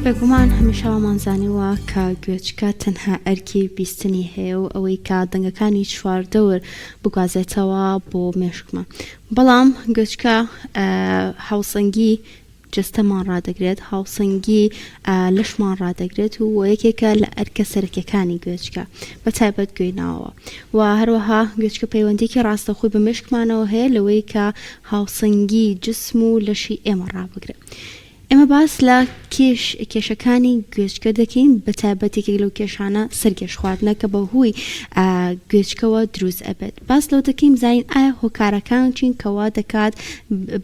بێگومان هەمیشە وامان زانیوە کە گوێچکە تەنها ئەرکی بیستنی هەیە و ئەوەی کە دەنگەکانی چواردەور بگوازێتەوە بۆ مێشکمان، بەڵام گوێچکە هاوسەنگی جەستەمان ڕادەگرێت، هاوسەنگی لەشمان ڕادەگرێت و یەکێکە لە ئەرکە سەرەکیەکانی گوێچکە بە تایبەت گوێی ناوەوە و هەروەها گوێچکە پەیوەندیەکی ڕاستەوخۆی بە مێشکمانەوە هەیە لەوەی کە هاوسەنگی جسم و لەشی ئێمە ڕابگرێت. ئێمە باس لە کێش کێشەکانی گوێچکە دەکەین بە تایبەت یەکێک لەو کێشانە سەرگێژ خواردنە کە بەهۆی گوێچکەوە دروست ئەبێت باس لەوە دەکەین بزانین ئایا هۆکارەکان چین کە وا دەکات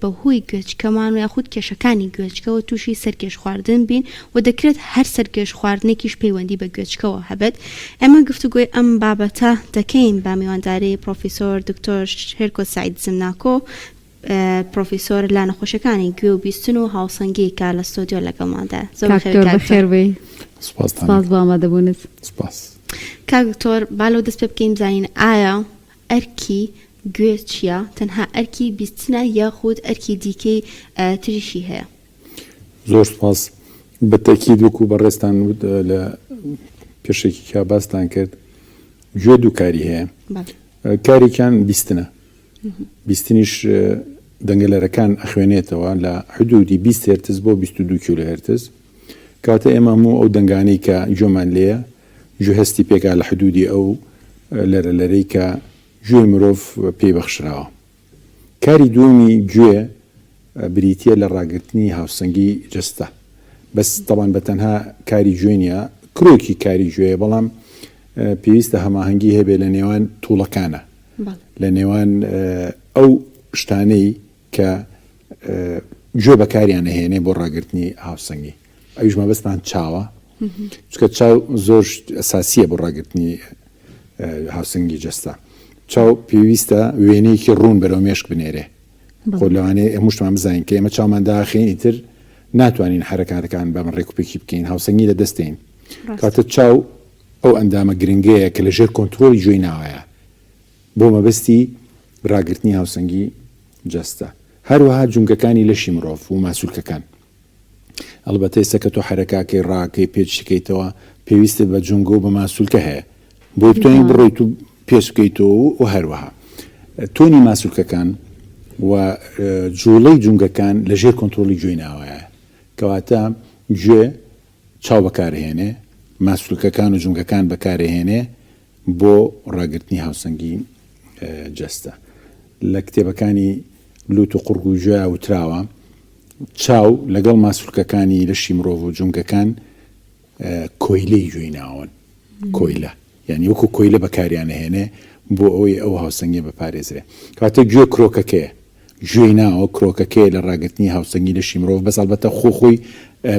بەهۆی گوێچکەمان و یاخود کێشەکانی گوێچکەوە تووشی سەرگێژ خواردن بین و دەکرێت هەر سەرگێژ خواردنێکیش پەیوەندی بە گوێچکەوە هەبێت ئێمە گفتوگۆی ئەم بابەتە دەکەین بە میوانداری پرۆفیسۆر دکتۆر شێرکۆ سەعید زمناکۆ پرۆفیسۆر لە نەخۆشیەکانی گوێ و بیستن و هاوسەنگی کە لە ستۆدیۆ لەگەڵماندایە. زۆر کاک بەخێر دکتۆر کاک دکتۆر. بەخێر بێی. سپاستان سپاس دەکەم. بۆ ئامادەبوونت. سپاس. کاک دکتۆر با لەوە دەست پێ بکەین بزانین ئایا ئەرکی گوێ چیە؟ تەنها ئەرکی بیستنە یاخود ئەرکی دیکەی تریشی هەیە؟ زۆر سپاس. بە تەئکید وەکو بەڕێزتان وت لە پێشەکی کا باستان کرد گوێ دوو کاری هەیە. بەڵێ. کارێکیان بیستنە. بیستنیش دەنگە لەرەکان ئەخوێنێتەوە لە حدودی 20 هێرتز بۆ 22 کیلۆ هێرتز. کەواتە ئێمە هەموو ئەو دەنگانەی کە گوێمان لێیە گوێ هەستی پێکا لە حدودی ئەو لەرە لەرەی کە گوێی مرۆڤ پێی بەخشراوە. کاری دووەمی گوێ بریتییە لە ڕاگرتنی هاوسەنگی جەستە. بەس تەبان بە تەنها کاری گوێ نییە، کرۆکی کاری گوێیە بەڵام پێویستە هەماهەنگی هەبێ لە نێوان توڵەکانە. لە نێوان ئەو شتانەی کە گوێ بەکاریان ئەهێنێ بۆ ڕاگرتنی هاوسەنگی ئەویش مەبەستمان چاوە چونکە چاو زۆر ئەساسیە بۆ ڕاگرتنی هاوسەنگی جەستە چاو پێویستە وێنەیەکی ڕوون بەرەو مێشک بنێرێ خۆ لەوانەیە هەمووشمان بزانین کە ئێمە چاومان داخین ئیتر ناتوانین حرەکاتەکان بەم ڕێکوپێکی بکەین هاوسەنگی لە دەستین کاتە چاو ئەو ئەندامە گرنگەیە کە لە ژێر کۆنترۆڵی گوێی ناوەیە بۆ مەبەستی ڕاگرتنی هاوسەنگی جەستە. هەروەها جومگەکانی لەشی مرۆڤ و ماسولکەکان. ئەڵبەتە ئێستا کە تۆ حەرەکاکەی ڕاکەی پێچ بکەیتەوە پێویستت بە جومگە و بە ماسولکە هەیە بۆی بتوانیت بڕۆیت و پێچ بکەیتەوە و هەروەها تۆنی ماسولکەکان و جوڵەی جومگەکان لە ژێر کۆنترۆڵی گوێی ناوەیە. کەواتە گوێ چاو بەکارئەهێنێ، ماسولکەکان و جومگەکان بەکارئەهێنێ بۆ ڕاگرتنی هاوسەنگی جەستە. لە کتێبەکانی لوت و قوڕگ و گوێیا وتراوە، چاو لەگەڵ ماسولکەکانی لەشی مرۆڤ و جومگەکان کۆیلەی گوێی ناوەن. کۆیلە یانی وەکو کۆیلە بەکاریان ئەهێنێ بۆ ئەوەی ئەو هاوسەنگیە بپارێزرێ. کەواتە گوێ کرۆکەکەیە. گوێی ناوە کرۆکەکەیە لە ڕاگرتنی هاوسەنگی لەشی مرۆڤ، بەس ئەڵبەتە خۆ خۆی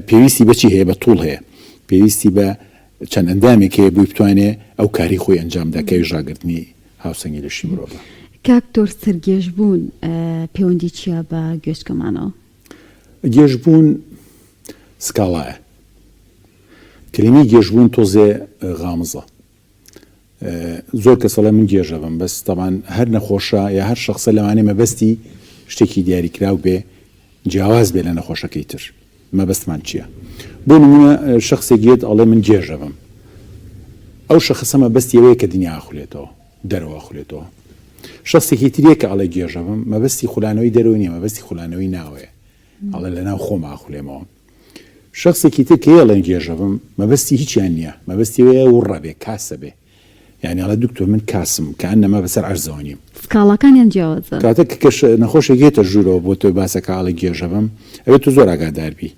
پێویستی بە چی هەیە؟ بە توڵ هەیە، پێویستی بە چەند ئەندامێک هەیە بۆی بتوانێ ئەو کارەی خۆی ئەنجام بدا کە ئەویش ڕاگرتنی هاوسەنگی لەشی مرۆڤە. کاک دکتۆر سەرگێژبوون پێوەندی چیە بە گوێچکەمانەوە؟ گێژبوون سکاڵایە. کەلیمەی گێژبوون تۆزێ غامزە. زۆر کەس ئەڵێ من گێژەبم بەس تەبان هەر نەخۆشە یا هەر شەخسە لەوانەیە مەبەستی شتێکی دیاریکراو بێ جیاواز بێ لە نەخۆشەکەی تر مەبەستمان چییە بۆ نمونە شخصێک یەت ئەڵێ من گێژەبم ئەو شەخسە مەبەستی ئەوەیە کە دنیا ئەخولێتەوە دەرەوە ئەخولێتەوە شخصێکی تر یە کە ئەڵێ گێژەبم مەبەستی خولانەوەی دەرەوە نییە مەبەستی خولانەوەی ناوەیە ئەڵێ لەناو خۆما ئەخولێمەوە شەخسێکی تر کە ئەڵێن گێژەبم مەبەستی هیچیان نییە مەبەستی ئەوەیە وڕە بێ کاسە بێ یانی ئەڵێ دکتۆر من کاسم کە ئەنەما بەسەر عەرزەوە نیم. سکاڵاکانیان جیاوازە. کاتێک کە کەش نەخۆشێک یەتە ژوورەوە بۆ تۆ باسەکە ئەڵێ گێژەبم ئەبێت تۆ زۆر ئاگادار بی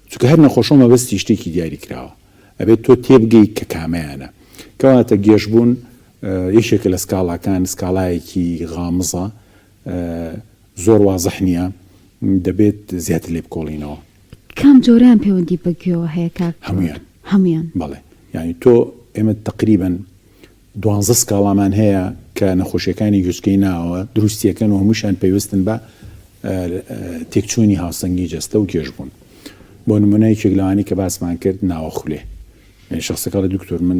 چونکە هەر نەخۆشەو مەبەستی شتێکی دیاری کراوە ئەبێت تۆ تێبگەی کە کامەیانە کەواتە گێژبوون یەکێکە لە سکاڵاکان سکاڵایەکی غامزە زۆر وازح نیە دەبێت زیاتر لێ بکۆڵینەوە. کام جۆرەیان پەیوەندی بە گوێوە هەیە کاک تۆر؟ هەموویان. هەموویان. بەڵێ یانی تۆ ئێمە تەقریبەن دوانزە سکاڵامان هەیە کە نەخۆشیەکانی گوێچکەی ناوە دروستیەکەن و هەمووشیان پەیوەستن بە تێکچوونی هاوسەنگی جەستە و گێژبوون. بۆ نمونە یەکێک لەوانەی کە باسمان کرد ناوەخولێ یانی شەخسەکە ئەڵێ دکتۆر من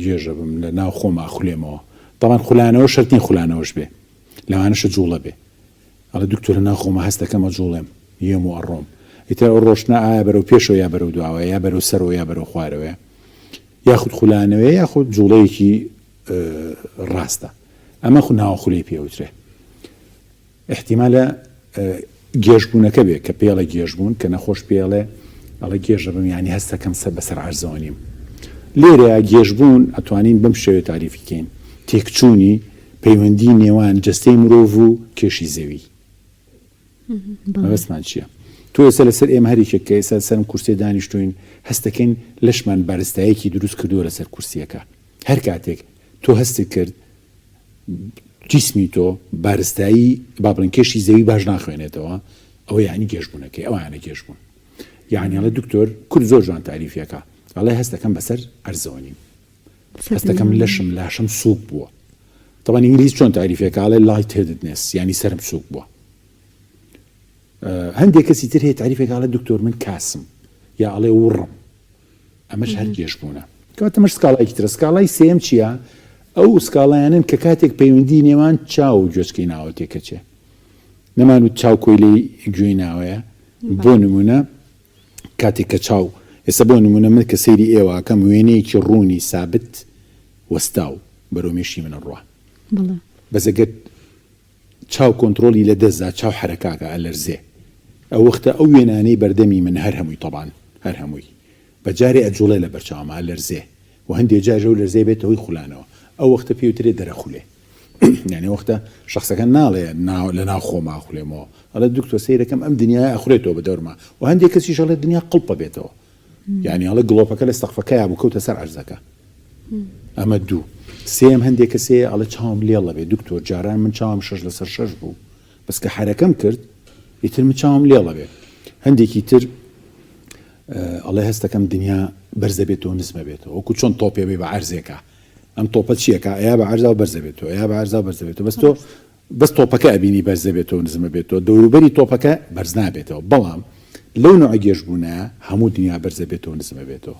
گێژەبم لە ناو خۆما ئەخولێمەوە تەبعەن خولانەوە شەرت نیە خولانەوەش بێ لەوانەشە جوڵە بێ ئەڵێ دکتۆر لەناو خۆما هەست دەکەم ئەجوڵێم یەم و ئەڕۆم. ئیتر ئەو ڕۆشتنە ئایا بەرەو پێشەوە یا بەرەو دواوە یا بەرەو سەرەوە یا بەرەو خوارەوەیە یاخود خولانەوەیە یاخود جوڵەیەکی ڕاستە ئەمە خو ناوەخولەی پێوترێ ئیحتیمالە گێژبوونەکە بێ کە پێڵێ گێژبوون کە نەخۆش پێڵێ ئەڵێ گێژەبم یانی هەستەکەم سەر بەسەر عەرزەوە نیم. لێرەیا گێژبوون ئەتوانین بەم شێوەیە تاریفی کەین، تێکچوونی پەیوەندی نێوان جەستەی مرۆڤ و کێشی زەوی. مەبەستمان چییە؟ تۆ ئێستا لەسەر ئێمە هەر یەکێک کە ئێستا لەسەر ئەم کورسیە دانیشتووین هەستەکەین لەشمان بارستایەکی دروست کردووە لەسەر کورسیەکە. هەر کاتێک تۆ هەستت کرد جیسمی تۆ بارستایی با بڵێن کێشی زەوی باش ناخوێنێتەوە ئەوە یعنی گێژبوونەکەی ئەوانە گێژبوون یعنی ئەڵێ دکتۆر کورد زۆر جوان تاریفیەکە ئەڵێ هەستەکەم بەسەر عەرزەوە نیم هەستەکەم لەشم لاشم سوک بووە طبعا ئینگلیز چۆن تاریفێکە ئەڵێ lightheadedness یعنی سەرم سوک بووە هەندێک کەسی تر هەیە تاریفێک ئەڵێ دکتۆر من کاسم یا ئەڵێ وڕم ئەمەش هەر گێژبوونە. کەواتە ئەمەش سکاڵایەکی ترە. سکاڵای سێیەم چییە؟ ئەو سکاڵایانەن کە کاتێک پەیوەندی نێوان چاو و گوێچکەی ناوە تێکەچێ. نەمان وت چاو کۆیلەی گوێی ناوەیە. بۆ نموونە کاتێک کە چاو ئێستا بۆ نموونە من کە سەیری ئێوە ئەکەم وێنەیەکی ڕوونی سابت وەستاو بەرەو مێشکی من ئەڕوا. بەس ئەگەر چاو کۆنترۆڵی لە دەست دا چاو حەرەکاکە ئەلەرزێ ئەو وەختە ئەو وێنانەی بەردەمی من هەر هەمووی تەبعەن هەر هەمووی بە جارێ ئەجوڵێ لە بەر چاوما ئەلەرزێ و هەندێ جاریش ئەو لەرزەیە بێتە هۆی خولانەوە ئەو وەختە پێی وترێ دەرەخولێ یانی ئەو وەختە شەخسەکە ناڵێ نا لە ناو خۆما ئەخولێمەوە ئەڵێ دکتۆر سەیرەکەم ئەم دنیایە ئەخولێتەوە بە دەورما و هەندێ کەسیش ئەڵێ دنیا قڵپە بێتەوە یانی ئەڵێ گڵۆپەکە لە سەقفەکەیا بوو کەوتە سەر عەرزەکە ئەمە دوو. سێیەم هەندێک کەس هەیە ئەڵێ چاوم لێڵ ئەبێ دکتۆر جاران من چاوم شەش لەسەر شەش بوو بەس کە حەرەکەم کرد ئیتر من چاوم لێڵ ئەبێ. هەندێکی تر ئەڵێ هەستەکەم دنیا بەرزە بێتەوە نزمە بێتەوە وەکو چۆن تۆپێ بێ بە عەرزێکا ئەم تۆپە چیەکە ئەیا بە عەرزا و بەرزە بێتەوە ئەیا بە عەرزا و بەرزە بێتەوە بەس تۆ بەس تۆپەکە ئەبینی بەرز دەبێتەوە نزم ئەبێتەوە دەوروبەری تۆپەکە بەرز نابێتەوە بەڵام لەو نوعە گێژبوونە هەموو دنیا بەرز دەبێتەوە نزم ئەبێتەوە.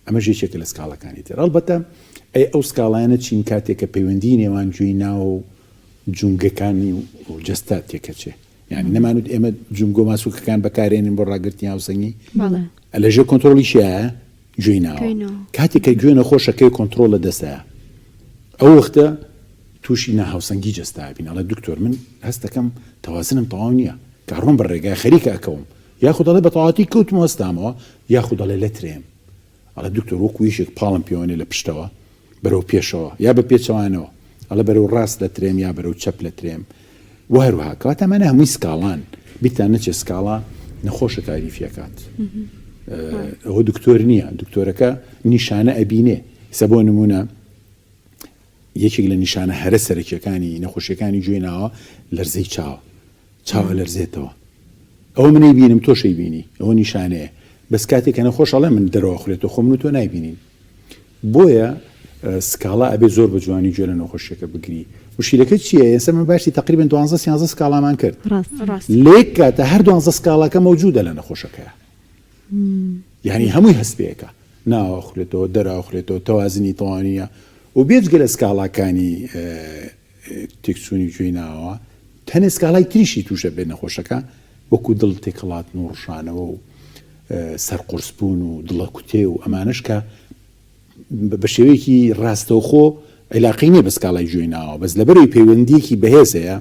ئەمەش یەکێکە لە سکاڵاکانی تر. ئەڵبەتە ئەی ئەو سکاڵایانە چین کاتێک کە پەیوەندی نێوان گوێی ناوە و جومگەکانی و جەستە تێکەچێ؟ یانی نەمانوت ئێمە جومگە و ماسولکەکان بەکارێنین بۆ ڕاگرتنی هاوسەنگی؟ بەڵێ. لە ژێر کۆنترۆڵی چیایە؟ گوێی ناوە. کاتێک کە گوێ نەخۆشەکەی کۆنترۆڵ لە دەستایە ئەو وەختە تووشی ناهاوسەنگی جەستە ئەبین. ئەڵێ دکتۆر من هەست دەکەم تەوازنم تەواو نییە، کە ئەڕۆم بە ڕێگا خەریکە ئەکەوم یاخود ئەڵێ بەتەواوەتی کەوتم و هەستامەوە، یاخود ئەڵێ لەترێم. ئەڵێ دکتۆر وەکو یەکێک پاڵم پێوەنێ لە پشتەوە بەرەو پێشەوە یا بە پێچەوانەوە ئەڵێ بەرەو ڕاست لەترێم یا بەرەو چەپ لەترێم و هەروەها. کەواتە ئەمانە هەمووی سکاڵان. بیرتان نەچێ سکاڵا نەخۆشە تاریفی ئەکات. ئەوە دکتۆر نییە. دکتۆرەکە نیشانە ئەبینێ. ئیستا بۆ نموونە یەکێک لە نیشانە هەرە سەرەکیەکانی نەخۆشیەکانی گوێی ناوە لەرزەی چاوە. چاو ئەلەرزێتەوە ئەوە من ئەیبینم تۆش ئەیبینی ئەوە نیشانەیە بەس کاتێک کە نەخۆش ئەڵێ من دەرەوە ئەخورێتەوە خۆ من و تۆ نایبینین بۆیە سکاڵا ئەبێ زۆر بە جوانی گوێ لە نەخۆشیەکە بگری مشکلەکە چییە ئێستا من باشی تقریبا دوانزە سیانزە سکاڵامان کرد ڕاست لێک کاتە هەر دوانزە سکاڵاکە مەوجودە لە نەخۆشەکەیە یعنی هەمووی هەست پێکە ناوە خولێتەوە دەراخولێتەوە تەوازنی تەوانیە و بێجگە لە سکاڵاکانی تێکچوونی گوێی ناوە، هەنێ سکاڵای تریشی تووش ئەبێت نەخۆشەکە وەکو دڵ تێکەڵاتن و ڕشانەوە و سەر قورسبوون و دڵەکوتێ و ئەمانەش کە بە شێوەیەکی ڕاستەوخۆ عیلاقەی نییە بە سکاڵای گوێی ناوە بەس لەبەرەوەی پەیوەندیەکی بەهێز هەیە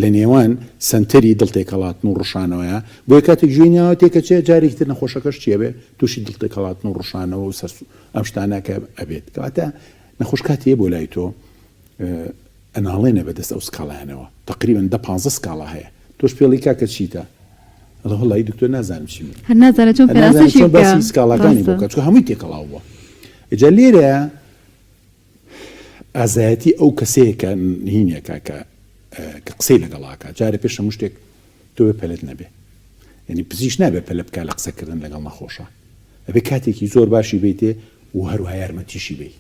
لە نێوان سەنتەری دڵ تێکەڵاتن و ڕشانەوەیە بۆیە کاتێک گوێی ناوە تێکەچێ جارێکی تر نەخۆشەکەش چیە بێ تووشی دڵ تێکەڵاتن و ڕشانەوە و سەر ئەم شتانە کە ئەبێت کەواتە نەخۆش کاتێ بۆ لای تۆ ئەناڵێنێ بەدەست ئەو سکاڵایانەوە تەقریبەن دە پانزە سکاڵا هەیە تۆش پێڵی کاکە چیتە ئەڵێ وەڵی دکتۆر نازانم چیم هەر نازانێت چۆن هەر نازانێت پێناسەشی چۆن بکا باسی سکاڵاکانی بۆ ڕاستە بکا چونکە هەمووی تێکەڵاو بووە ئیجا لێرە ئازایەتی ئەو کەسەیە کە هینێکە کە کە قسەی لەگەڵاکە جارێ پێش هەموو شتێک تۆ بێ پەلت نەبێ یعنی پزیش نابێ پەلە بکا لە قسەکردن لەگەڵ نەخۆشە ئەبێ کاتێکی زۆر باشی بیتێ و هەروەها یارمەتیشی بی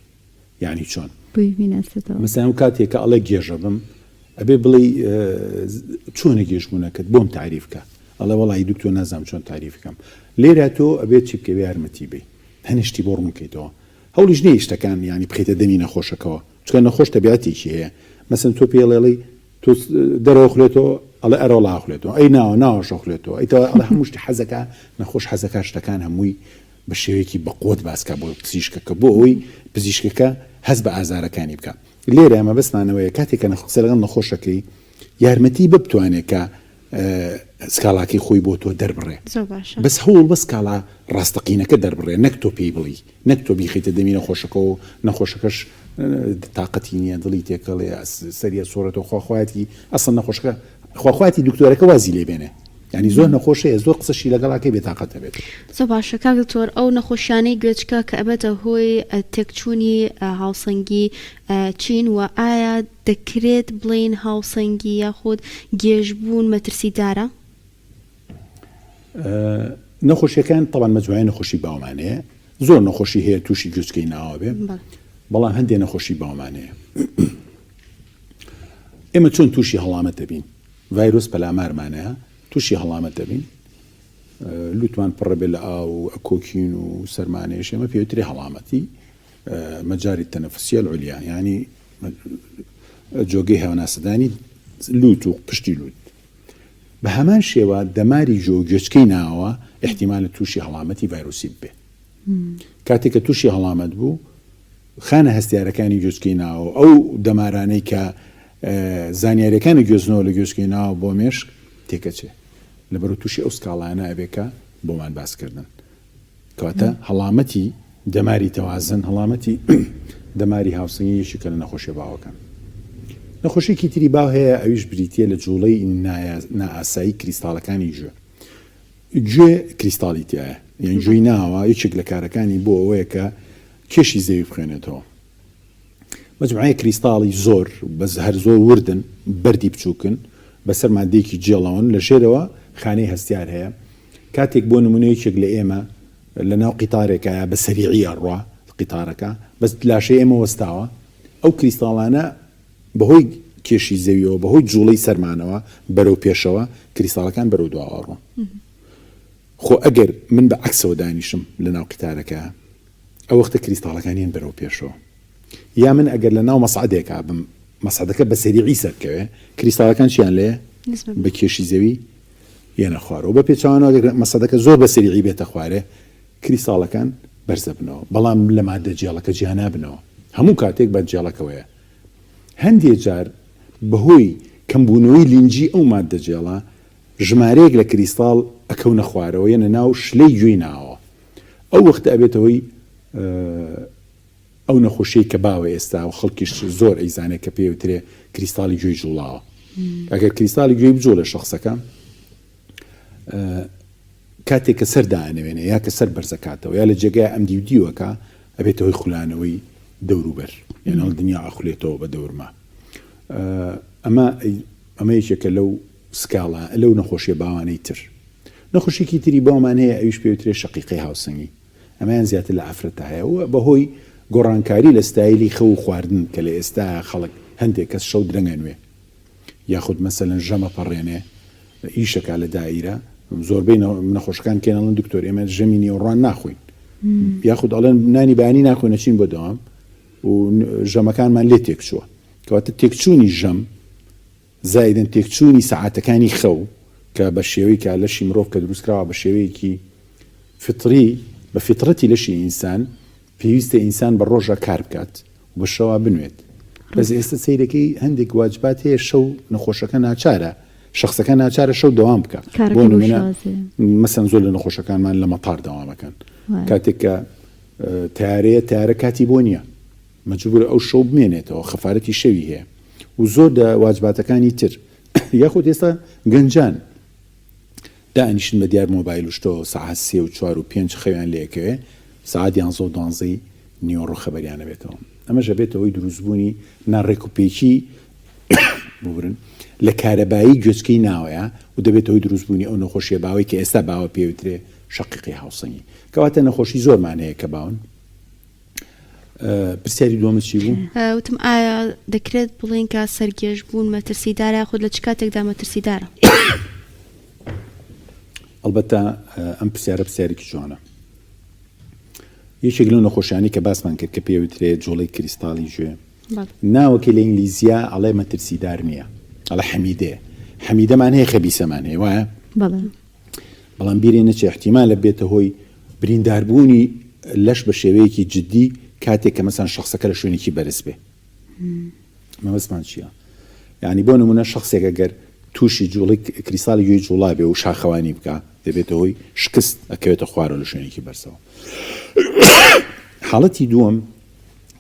یانی چۆن؟ بۆی بیناسێتەوە. مەسەلەن ئەو کاتێک کە ئەڵێ گێژە بم ئەبێ بڵێی چۆنە گێژبوونەکەت بۆم تاریف کە ئەڵێ وەڵی دکتۆر نازانم چۆن تاریف کەم لێرە تۆ ئەبێت چی بکەی یارمەتی بی هەنێ شتی بۆ ڕوون کەیتەوە هەوڵیش نەی شتەکان یانی بخەیتە دەمی نەخۆشەکەوە چونکە نەخۆش تەبیعەتێکی هەیە مەسەلەن تۆ پێی ئەڵێ ئەڵێی. تۆ دەرەوە خولێتەوە ئەڵێ ئەرەوەڵا ئەخولێتەوە ئەی ناوە ناوەش ئەخولێتەوە ئەی تەوە ئەڵێ هەموو شتی حەزەکا نەخۆش حەزەکا شتەکان هەمووی بە شێوەیەکی بەقوەت باسکا بۆ پزیشکەکە بۆ ئەوەی پزیشکەکە هەست بە ئازارەکانی بکا لێرە مەبەستمان ئەوەیە کاتێک کە قسە لەگەڵ نەخۆشەکەی یارمەتی بە بتوانێت کە سکاڵاکەی خۆی بۆ تۆ دەربڕێ زۆر باشە. بەس هەوڵ بە سکاڵا ڕاستەقینەکە دەربڕێ نەک تۆ پێی بڵێی نەک تۆ بیخەیتە دەمی نەخۆشەکەوە و نەخۆشەکەش تاقەتی نییە دڵی تێکەڵێ سەری ئەسوڕێتەوە خوا خوایەتی ئەسڵەن نەخۆشەکە خوا خوایەتی دکتۆرەکە وازی لێ بێنێ یانی زۆر نەخۆش هەیە زۆر قسەشی لەگەڵاکەی بێتاقەت ئەبێت. زۆر باشە کاک دکتۆر ئەو نەخۆشیانەی گوێچکە کە ئەبێتە هۆی تێکچوونی هاوسەنگی چین وە ئایا دەکرێت بڵێین هاوسەنگی یاخود گێژبوون مەترسیدارە؟ نەخۆشیەکان تەبعەن مەجموعەی نەخۆشی باومان هەیە زۆر نەخۆشی هەیە تووشی گوێچکەی ناوە بێ بەڵام هەندێک نەخۆشی باومان هەیە ئێمە چۆن تووشی هەڵامەت دەبین ڤایرۆس پەلامارمانەیە تووشی هەڵامەت دەبین لوتمان پڕە بێ لە ئاو و ئەکۆکین و سەرمانەیەش ئێمە پێوترێ هەڵامەتی مەجاری تەنەفسیە العلیا یعنی جۆگەی هەناسەدانی لوت و پشتی لوت بە هەمان شێوە دەماری جۆ و گوێچکەی ناوەوە ئیحتیمالە تووشی هەڵامەتی ڤایرۆسی ببێ. کاتێک کە تووشی هەڵامەت بوو، خانە هەستیارەکانی گوێچکەی ناوەوە، ئەو دەمارانەی کە زانیارییەکان ئەگوێزنەوە لە گوێچکەی ناوەوە بۆ مێشک تێکەچێ. لەبەرئەوە تووشی ئەو سکاڵایانە ئەبێ کە بۆمان باس کردن. کەواتە هەڵامەتی دەماری تەوازن، هەڵامەتی دەماری هاوسەنگی یەکێکە لە نەخۆشیە باوەکان. نەخۆشیەکی تری باو هەیە ئەویش بریتیە لە جوڵەی نائاسایی کریستاڵەکانی گوێ. گوێ کریستاڵی تیایە یان گوێی ناوە یەکێک لە کارەکانی بۆ ئەوەیە کە کێشی زەوی بخوێنێتەوە. مەجموعەیەک کریستاڵی زۆر بەس هەر زۆر وردن، بەردی بچووکن، بەسەر ماددەیەکی جێڵەوەن، لە ژێرەوە خانەی هەستیار هەیە. کاتێک بۆ نموونە یەکێک لە ئێمە لە ناو قیتارێکایە بە سەریعی ئەڕوا قیتارەکە، بەس لاشەی ئێمە وەستاوە، ئەو کریستاڵانە بەهۆی کێشی زەویەوە، بەهۆی جووڵەی سەرمانەوە بەرەو پێشەوە، کریستاڵەکان بەرەو دواوە ئەڕۆن. خۆ ئەگەر من بە عەکسەوە دانیشم لە ناو قیتارەکە، ئەو وەختە کریستاڵەکان یەن بەرەو پێشەوە. یا من ئەگەر لە ناو مەسعەدێکا بم، مەسعەدەکە بە سەریعی سەرکەوێ، کریستاڵەکان چیان لێیە؟ بە کێشی زەوی یەنە خوارەوە. بە پێچەوانەوە ئەگەر مەسعەدەکە زۆر بە سەریعی بێتە خوارێ، کریستاڵەکان بەرزەبنەوە. بەڵام لە ماددە جێڵەکە جیا نابنەوە. هەموو کاتێک بە جێڵەکەوەیە. هەندێ جار بەهۆی کەمبوونەوەی لینجی ئەو ماددە جێڵە، ژمارەیەک لە کریستاڵ ئەکەونە خوارەوە یەنە ناو شلەی گوێی ناوەوە. ئەو وەختە ئەبێتە هۆی ئەو نەخۆشیەی کە باوە ئێستا و خەڵکیش زۆر ئەیزانێت کە پێی وترێ کریستاڵی گوێی جوڵاوە. ئەگەر کریستاڵی گوێی بجوڵێ شەخسەکە کاتێک کە سەر دائەنەوێنێ یا کە سەر بەرزەکاتەوە یا لە جێگای ئەم دیو دیوەکە ئەبێتە هۆی خولانەوەی دەوروبەر یان ئەڵ دنیا ئەخولێتەوە بە دەورما. ئەمە ئەمە یەکێکە لەو سکاڵا لەو نەخۆشیە باوانەی تر. نەخۆشیەکی تری باومان هەیە ئەویش پێی وترێ شەقیقەی هاوسەنگی ئەمەیان زیاتر لە ئافرەتا هەیە و بەهۆی گۆڕانکاری لە ستایلی خەو و خواردن کە لە ئێستایا خەڵک هەندێک کەس شەو درەنگ ئەنوێ یاخود مەسەلەن ژەمە پەڕێنێ ئیشەکا لە دائیرە زۆربەی نەخۆشەکان کێن ئەڵێن دکتۆر ئێمە ژەمی نیوەڕوان ناخۆین یاخود ئەڵێن نانی بەیانی ناخۆین ئەچین بۆ دەوام و ژەمەکانمان لێ تێکچووە کەواتە تێکچوونی ژەم زائیدەن تێکچوونی سەعاتەکانی خەو کە بە شێوەی کە لەشی مرۆڤ کە دروستکراوە بە شێوەیەکی فیتری بە فیترەتی لەشی ئینسان پێویستە ئینسان بە ڕۆژا کار بکات و بە شەوا بنوێت بەس ئێستا سەیرەکەی هەندێک واجبات هەیە شەو نەخۆشەکە ناچارە شخصەکە ناچارە شەو دەوام بکە بۆ نمونە مەسەن زۆر لە نەخۆشەکانمان لە مەتار دەوامەکەن کاتێک کە تارەیە تارە کاتی بۆ نییە مەجبورە ئەو شەو بمێنێتەوە خەفارەتی شەوی هەیە و زۆر لە واجباتەکانی تر یاخود ئێستا گەنجان دائەنیشن بە دیار مۆبایل و شتەوە سەعات سێ و چوار و پێنج خەویان لێ ئەکەوێ سەعات یانزە و دوانزەی نیوەڕۆ خەبەریان ئەبێتەوە ئەمەش ئەبێتە هۆی دروستبوونی ناڕێکوپێکی ببورن لە کارەبایی گوێچکەی ناوەیە و دەبێتە هۆی دروستبوونی ئەو نەخۆشیە باوەی کە ئێستا باوە پێوترێ شەقیقەی هاوسەنگی کەواتە نەخۆشی زۆرمان هەیە کە باون پرسیاری دووەمت چی بوو؟ وتم ئایا دەکرێت بڵێین کە سەرگێژبوون مەترسیدارە یاخود لە چ کاتێکدا مەترسیدارە؟ ئەڵبەتە ئەم پرسیارە پرسیارێکی جوانە. یەکێک لەو نەخۆشیانەی کە باسمان کرد کە پێوترێ جوڵەی کریستاڵی گوێ ناوەکەی لە ئینگلیزیا ئەڵێ مەترسیدار نییە. ئەڵێ حەمیدەیە. حەمیدەمان هەیە خەبیسەمان هەیە وایە؟ بەڵێ. بەڵام بیرێ نەچێ ئیحتیمالە بێتە هۆی برینداربوونی لەش بە شێوەیەکی جدی کاتێک کە مەسەن شەخسەکە لە شوێنێکی بەرز بێ. مەبەستمان چییە؟ یانی بۆ نمونە شەخسێک ئەگەر تووشی جوڵی کریستاڵی گوێی جوڵا بێ و شاخەوانی بکا دەبێتە هۆی شکست ئەکەوێتە خوارەوە لە شوێنێکی بەرزەوە. حاڵەتی دووەم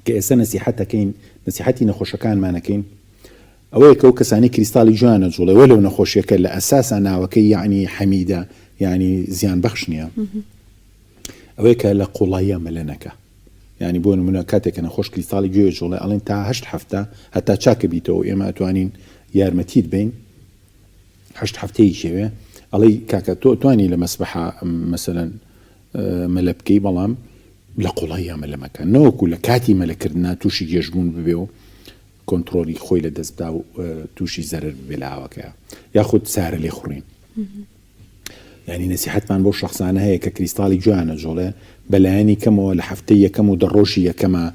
کە ئێستا نەسیحەتەکەین نەسیحەتی نەخۆشەکانمانەکەین ئەوەیە کە ئەو کەسانەی کریستاڵی گوێیان ئەجوڵێ وەلەو نەخۆشیەکە لە ئەساسا ناوەکەی یەعنی حەمیدە یەعنی زیان بەخش نیە ئەوەیە کە لە قوڵاییا مەلە نەکا یەعنی بۆ نمونە کاتێک کە نەخۆش کریستاڵی گوێ ئەجوڵێ ئەڵێن تا هەشت هەفتە هەتا چاکە بیتەوە ئێمە ئەتوانین یارمەتیت بەین هەشت هەفتەیەکی ئەوێ ئەڵێی کاکە تۆ توانی لە مەسبەحا مەسەلەن مەلە بکەی بەڵام لە قوڵاییا مەلە مەکە نەوەکو لە کاتی مەلەکردنا تووشی گێژبوون ببێ و کۆنترۆلی خۆی لە دەست بدا و تووشی زەرەر ببێ لە ئاوەکەیا یاخود سارە لێ خوڕین یانی نەسیحەتمان بۆ شەخسانە هەیە کە کریستاڵی گوێیان ئەجوڵێ بەلایەنی کەمەوە لە هەفتەی یەکەم و دە ڕۆژی یەکەما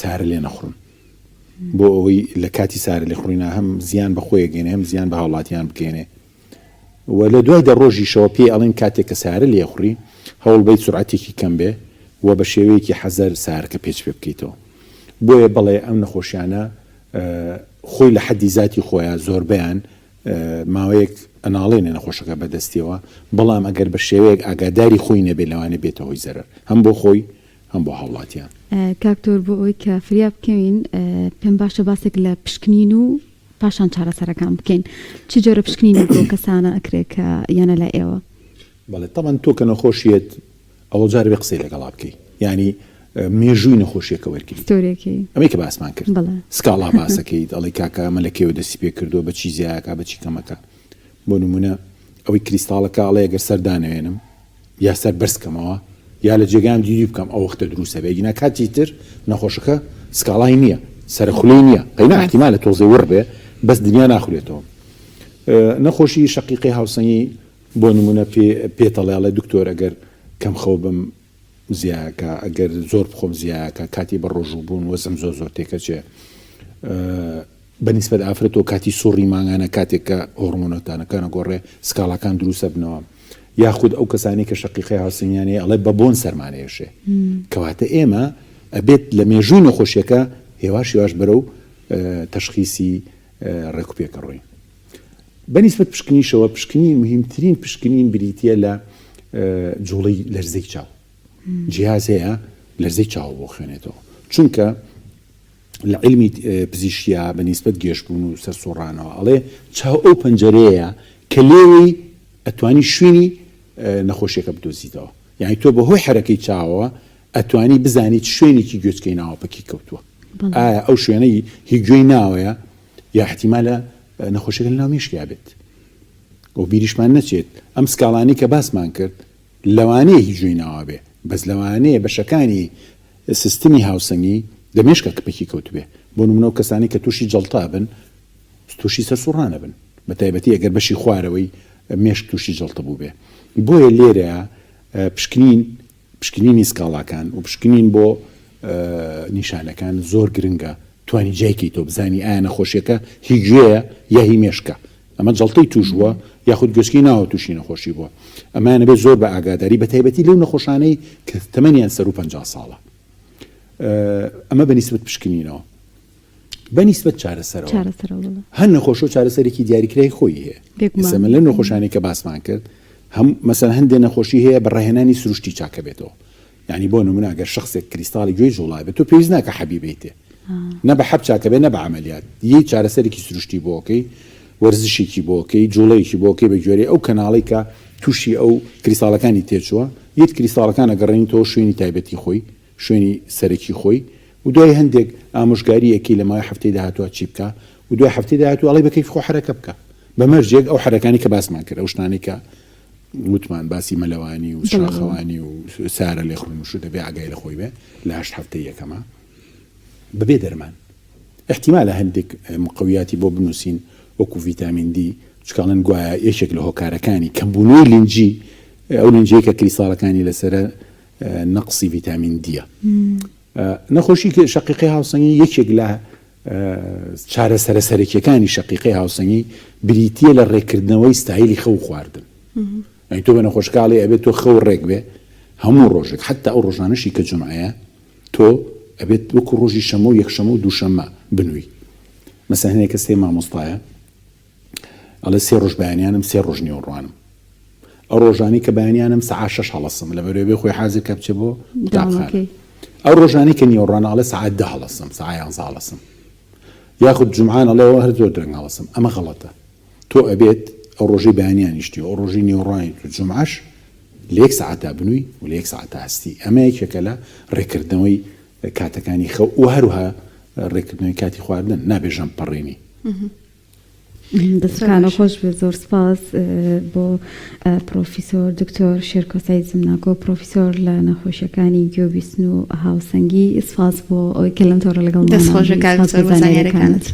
سارە لێ نەخوڕن بۆ ئەوەی لە کاتی سارە لێ خوڕینا هەم زیان بە خۆی ئەگەینێ هەم زیان بە هاوڵاتیان بگەینێ و لە دوای دە ڕۆژیشەوە پێی ئەڵێن کاتێک کە سارە لێ خوڕی هەوڵ بەیت سورعەتێکی کەم بێ و بە شێوەیەکی حەزەر سارەکە پێچ پێ بکەیتەوە بۆیە بەڵێ ئەم نەخۆشیانە خۆی لە حەدی زاتی خۆیا زۆربەیان ماوەیەک ئەناڵێنێ نەخۆشەکە بە دەستیەوە بەڵام ئەگەر بە شێوەیەک ئاگاداری خۆی نەبێ لەوانەیە بێتە هۆی زەرەر هەم بۆ خۆی هەم بۆ هاوڵاتیان. کاک تۆر بۆ ئەوەی کە فریا بکەوین پێم باشە باسێک لە پشکنین و پاشان چارەسەرەکان بکەین چ جۆرە پشکنینێک بۆ کەسانە ئەکرێ کە یەنە لای ئێوە؟ بەڵێ تەبعەن تۆ کە نەخۆشیت ئەوەڵ جار بێ قسەی لەگەڵا بکەی یانی مێژووی نەخۆشیەکە وەرگری ستۆریەکەی ئەمەی کە باسمان کرد بەڵێ سکاڵا باسەکەیت ئەڵێی کاکە ئەمە لە کەیەوە دەستی پێ کردووە بە چی زیایەکا بە چی کەمەکا بۆ نمونە ئەوەی کریستاڵەکە ئەڵێ گەر سەر دانەوێنم یا سەر بەرز کەمەوە یا لە جێگام دیدی بکەم ئەو وەختە دروستە بێ گینا کاتی تر نەخۆشەکە سکاڵای نییە سەرخولەی نییە قەینا احتیمالە تۆزێ وڕ بێ بەس دنیا ناخولێتەوە نەخۆشی شەقیقەی هاوسەنگی بۆ نمونە پێ پێتەڵێ ئەڵێ دکتۆر ئەگەر کەم خەو بم زیایەکە ئەگەر زۆر بخۆم زیایەکە کاتی بە ڕۆژوو بوون وەزم زۆر زۆر تێکەچێ بە نیسبەت ئافرەتەوە کاتی سوڕی مانگانە کاتێک کە هۆڕمۆنەکانەکان ئەگۆڕێ سکاڵاکان دروست ئەبنەوە یاخود ئەو کەسانەی کە شەقیقەی هاوسەنگیان هەیە ئەڵێ بە بۆن سەرمان ئێشێ کەواتە ئێمە ئەبێت لە مێژووی نەخۆشیەکە هێواش هێواش بەرەو تەشخیسی ڕێکوپێکە ڕۆین بە نیسبەت پشکنیشەوە پشکنین مهمترین پشکنین بریتە لە جوڵەی لەرزەی چاو جیاز هەیە لەرزەی چاو بۆ خوێنێتەوە چونکە لە عیلمی پزیشکیا بە نیسبەت گێژبوون و سەرسوڕانەوە ئەڵێ چاو ئەو پەنجەرەیە کە لێوەی ئەتوانی شوێنی نەخۆشیەکە بدۆزیتەوە یانی تۆ بەهۆی حەرەکەی چاوەوە ئەتوانی بزانیت شوێنێکی گوێچکەی ناوە پەکی کەوتووە ئایا ئەو شوێنەی هی گوێی ناوەیە یا احتیمالە نەخۆشیەکە لەناو مێشکیا بێت و بیریشمان نەچێت ئەم سکاڵانی کە باسمان کرد لەوانەیە هی گوێی ناوە بێ بەس لەوانەیە بەشەکانی سیستمی هاوسەنگی لە مێشکا کپێکی کەوتبێ، بۆ نموونە ئەو کەسانەی کە تووشی جەڵتە ئەبن تووشی سەرسوڕان ئەبن، بە تایبەتی ئەگەر بەشی خوارەوەی مێشک تووشی جەڵتە بووبێ. بۆیە لێرەیا پشکنین، پشکنینی سکاڵاکان و پشکنین بۆ نیشانەکان زۆر گرنگە، توانی جیای کەیتەوە بزانی ئایا نەخۆشیەکە هی گوێیە یا هی مێشکە، ئەمە جەڵتەی تووش بووە یاخود گوێچکەی ناوە تووشی نەخۆشی بووە ئەمانە بێت زۆر بە ئاگاداری بە تایبەتی لەو نەخۆشانەی کە تەمەنیان سەروو 50 ساڵە ئەمە بە نیسبەت پشکنینەوە بە نیسبەت چارەسەرەوە هەر نەخۆش و چارەسەرێکی دیاریکرای خۆی هەیە ئێستا من لەو نەخۆشانەی کە باسمان کرد هەم مەسەن هەندێک نەخۆشی هەیە بە ڕاهێنانی سروشتی چاکە بێتەوە یانی بۆ نمونە ئەگەر شەخسێک کریستاڵی گوێی جوڵابێت تۆ پێویست ناکە حەبی بەیتێ نە بە حەب چاکە بێ نە بە عەمەلیات یەی چارەسەرێکی سروشتی بۆکەی وەرزشێکی بۆکەی جوڵەیەکی بۆکەی بە گوێرەی ئەو کەناڵی کە تووشی ئەو کریستاڵەکانی تێچووە یەت کریستاڵەکان ئەگەڕێنیتەوە شوێنی تایبەتی خۆی شوێنی سەرەکی خۆی و دوای هەندێک ئامۆژگاری ئەکەی لە ماوەی هەفتەی داهاتووە چی بکا و دوای هەفتەی داهاتوو ئەڵێی بە کەیفی خۆ حەرەکە بکە بە مەرجێک ئەو حەرەکانی کە باسمان کرد ئەو شتانەی کە وتمان باسی مەلەوانی و شاخەوانی و سارە لێخوڕین و شت دەبێ ئاگای لە خۆی بێ لە هەشت هەفتەی یەکەما بەبێ دەرمان احتیمالە هەندێک مقەویاتی بۆ بنووسین وەکو ڤیتامین دی چونکە ئەڵێن گوایە یەکێک لە هۆکارەکانی کەمبوونەوەی لینجی ئەو لینجەی کە کریستاڵەکانی لەسەرە نەقسی ڤیتامین دیە نەخۆشی شەقیقەی هاوسەنگی یەکێک لە. چارەسەرە سەرەکیەکانی شەقیقەی هاوسەنگی بریتیە لە ڕێککردنەوەی ستایلی خەو خواردن. یانی تۆ بە نەخۆشەکە ئەڵێی ئەبێت تۆ خەو ڕێک بێ هەموو ڕۆژێک حەتا ئەو ڕۆژانەشی کە جومعەیە تۆ ئەبێت وەکو ڕۆژی شەمە و یەکشەمە و دووشەممە بنووی. مەسەلەن هەندێک کەس هەیە مامۆستایە ئەڵێ سێ ڕۆژ بەیانیانم سێ ڕۆژ نیوەڕوانم. ئەو ڕۆژانەی کە بەیانیانم سەعات شەش هەڵەسم لەبەرەوەی بێ خۆی حازر کە بچێ بۆ قوتابخانە. ئەو ڕۆژانەی کە نیوەڕوانە ئەڵێ سەعات دە هەڵەسم سەعات یانزە هەڵەسم. یاخود جومعان ئەڵێ ئەوە هەر زۆر درەنگ هەڵەسم. ئەمە غەڵەتە. تۆ ئەبێت ئەو ڕۆژەی بەیانیانیشتی و ئەو ڕۆژەی نیوەڕوانیت و جومعەش لە یەک سەعاتا بنووی و لە یەک سەعاتا هەستی. ئەمە یەکێکە لە ڕێککردنەوەی کاتەکانی خەو و هەروەها ڕێککردنەوەی کاتی خواردن، نابێ ژەم پەڕێنی. دەستەکانت خۆش بێت زۆر سپاس بۆ پرۆفیسۆر دکتۆر شێرکۆ سەید زمناکۆ پرۆفیسۆر لە نەخۆشیەکانی گوێ بیستن و هاوسەنگی سپاس بۆ ئەوەی کە لەم تۆڕە لەگەڵ دەست خۆش کاک دکتۆر بۆ زانیاریەکانت.